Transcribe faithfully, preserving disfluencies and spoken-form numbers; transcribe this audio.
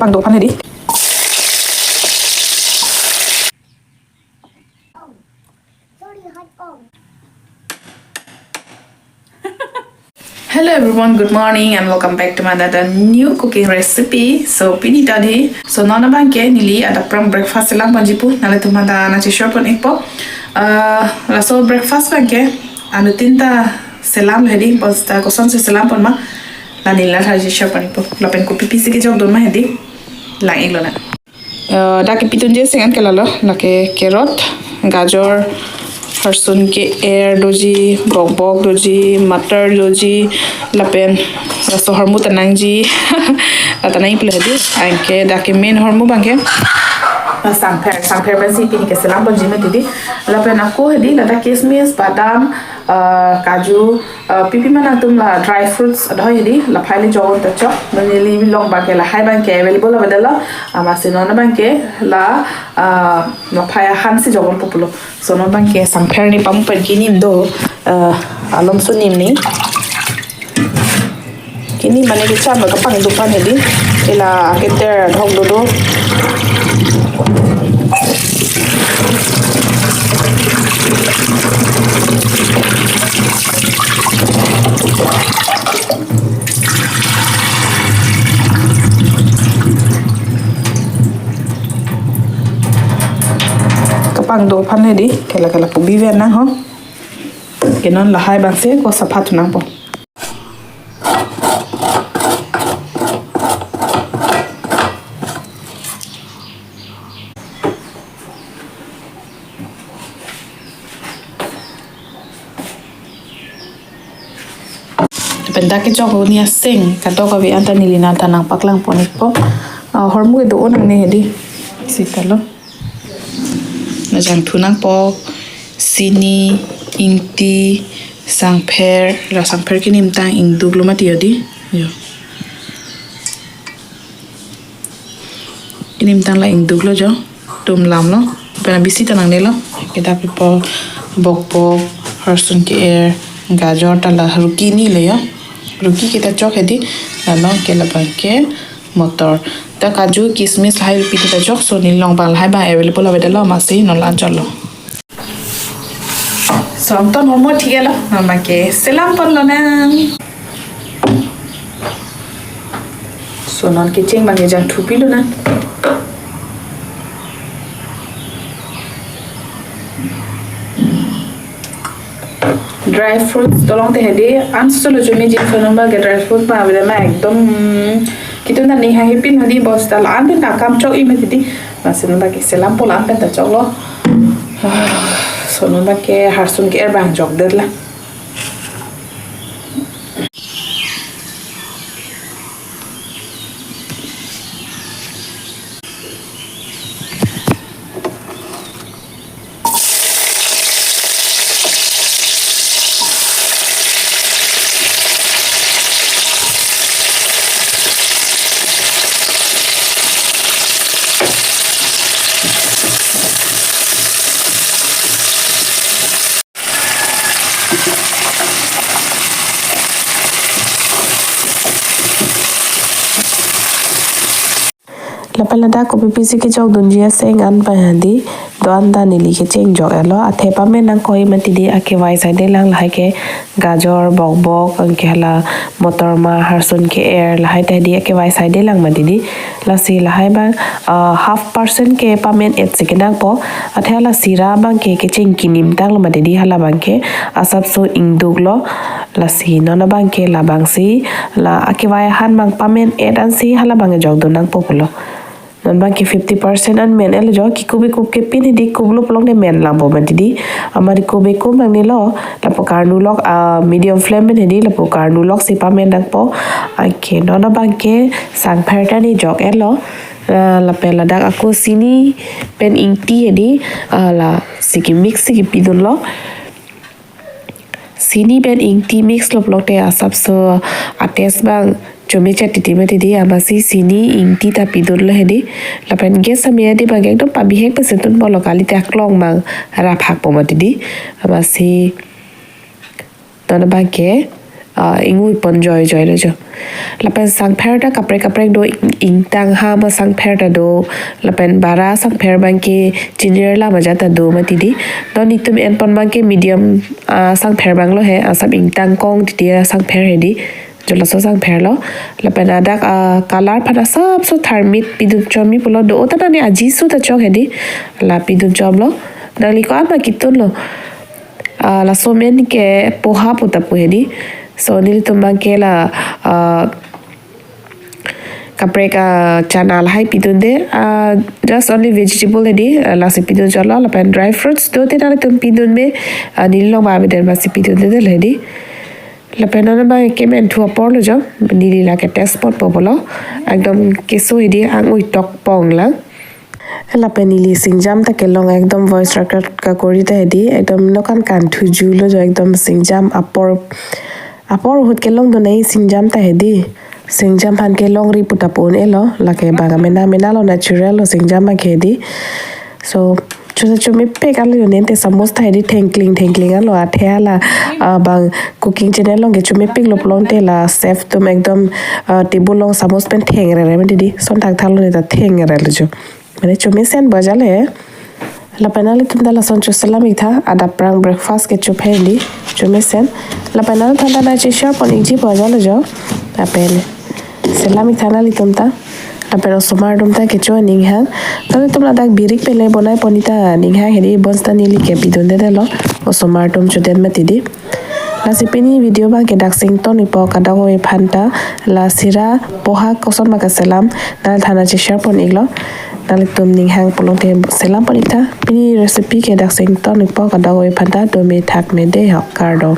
Pangdo aphan hedi. Hello everyone, good morning and welcome back to my another new cooking recipe. So pini ta dei, so non abangke neli adap prang breakfast selam ponji pu, nanglitum aphan ta nangche share pon-ikpo. Ah, laso breakfast abangke anuttin ta selam hedi, bonsita kosonsi selam pon ma, la neli la tha nangche share pon-ikpo. Lapen kopi pisi kejokdun ma hedi, lang-ik lonang. Eh, dak kepidunji aseng an ke lalo, lake carrot, gajor, harsun ke-er doji, bokbok doji, matar doji, lapen laso hormu ta nangji, la ta nang-ik pule hedi, anke dak ke main hormu abangke, eh, sangpher, sangpher pensi pini ke selam ponji mati dei, lapen ako hedi, ladak kismis, badam, eh, kaju, eh, pipi ma nangtum la dry fruits adhoi hedi, la phai le jokdun ta chok, neli along abangke lahai abangke available avedetlo, amatsi non abangke la, eh, la phai ahan si jokdunpo pulo. So non abangke sangpher ni pamu pen kinim do, eh, alomso nim ni. Kinim mane kecham kapangdo aphan hedi. Ila keter dhok dodo. Kapangdo aphan hedi, kela kela pubi ven nang ho. Ke non lahai abangsi ko sapha thu nangpo. Lapen dak kejokdun aseng kadokave anta neli nangthan nangpaklang pon-ikpo. Ah, hormu kedo-o nangne hedi. Sitalo. Nang jangthu nangpo, sini, ingti, sangpher, la sangpher kinimtang ingduklo mati hedi. Yo. Kinimtang la ingduklo jo. Tum lamlo. Pen abisi ta nangnelo. Ke dak pipo bokbok, harsun ke-er, gajor ta la ruki ni le yo. Ruki kita chok hedi. Lalo ke labangke motor. Ta kaju, kismis lahai pipi ta chok, so neli along abang lahai abang available avedetlo, amatsi non la choklo. So angton hormu thik-etlo, non abangke selam pon lonang. So non kecheng abangke jangthu pi lonang. Dry fruits dolong te hedi, ansolo chumi ji so non abangke dry fruit ma avedet ma ekdom, mm, kitu na ning hang hipin hedi, bonsita la-an pen ta kam chok-ik mati dei. Amatsi non abangke selampo, la-an pen ta choklo. So non abangke harsun ke-er abang jokdetlang. Lapen ladak kopi pisi kejokdunji aseng an pen hedi, do-an ta neli kecheng jok-etlo, athe pamen nangkok-ik mati dei, akevai saidelang, lahai ke gajor, bokbok, anke hala motor ma, harsun ke-er, lahai ta hedi akevai saidelang mati dei. Lasi lahai abang, ah, half percent ke pamen et si kenangpo. Athe hala sira abangke kecheng kinimtanglo mati dei, hala abangke asapso ingduklo. Lasi non abangke labangsi la akevai ahan abang pamen et ansi hala abang jokdun nangpo pulo. Non abangke fifty percent an men-etlo jo, kekup kekup kepin hedi, kuplo pulote men langpo mati dei. Amat kekup kekup nangnelo, lapu karnu lok, ah, medium flame pen hedi, lapu karnu lok si pamen nangpo. Anke non abangke sangpher ta neli jok-etlo. Ah, lapen ladak ako sini pen ingti hedi, ah, lasi kemix si kepidunlo. Sini pen ingti mixlo pulote asapso a-taste abang chomechet titi mati dei, amatsi sini ingti ta pidunlo hedi. Lapen gas ame adi abang ekdom pabihek pensi tunponlo, kalite aklong abang raphakpo mati dei. Amatsi non abangke, ah, ingui pon joijoi lo jo. Lapen sangpher ta kaprek kaprek do, ing-, ingtang ham asangpher ta do, lapen bara sangpher abangke chinir lam ajat ta do mati di. Non netum en pon abangke medium, ah, sangpher abang lo he, asap ingtang kong titi asangpher he di. Jo laso sangpher lo. Lapen adak, ah, color aphan asapso tharmit pidun chom mi pulo, do-o ta nani aji su ta chok he di. La pidun chom lo. Nangli ko-an ma kitun lo. Ah, laso amen ke poha pu ta pu he di. So nelitum abangke la, ah, kaprek, ah, chana lahai pidunde, ah, just only vegetable he di, ah, lasi pidun chom lo, lapen dry fruits do te nangtum pidun me, ah, neli along ba beden masi pidunde de lo he di. Lapen non abang kemen thu apor lo jo, neli lake taste pot po pulo, ekdom keso he di, angui tok pong lang. Lapen neli singjam ta kelong ekdom voice record kakori ta he di, ekdom nokan kan thuju lo jo, ekdom singjam apor, apor ahut kelongdun nai singjam ta he di. Singjam aphan kelongri pu ta pu un-e lo, lake bang amena mena lo, natural lo singjam abangke he di. So, chusa chomepik alo yo nente samus ta he di, thengkling thengkling alo athe ala, ah, bang cooking channel along ke chomepik lo pulote la chef atum ekdom, ah, table along samus pen thengre re mati di, son thakthak lo neta thengre lo jo. Mane chomesen bajal he. Lapen nanglitum ta lason choselam ik tha, adap prang breakfast kecho phe di, chomesen. Lapen nanglitum ta nangcheshare pon ikji bajal jo. Lapen selam ik tha nanglitum ta. Lapen osomar atum ta kecho aning hang. Nanglitum ladak birik pen le bonai pon ta ning hang he di, bonsita neli ke pidunde de lo. Osomar atum chodet mati di. Lasi pini video abangke dak si ington ikpo, kadokave aphan ta la sira poha koson ma kaselam nanglitum ta nangcheshare pon iklo. Nanglitum ning hang pulote selam pon ik tha. Pini recipe ke dak si ington ikpo, kadokave aphan ta dome thak me de ho, kardom.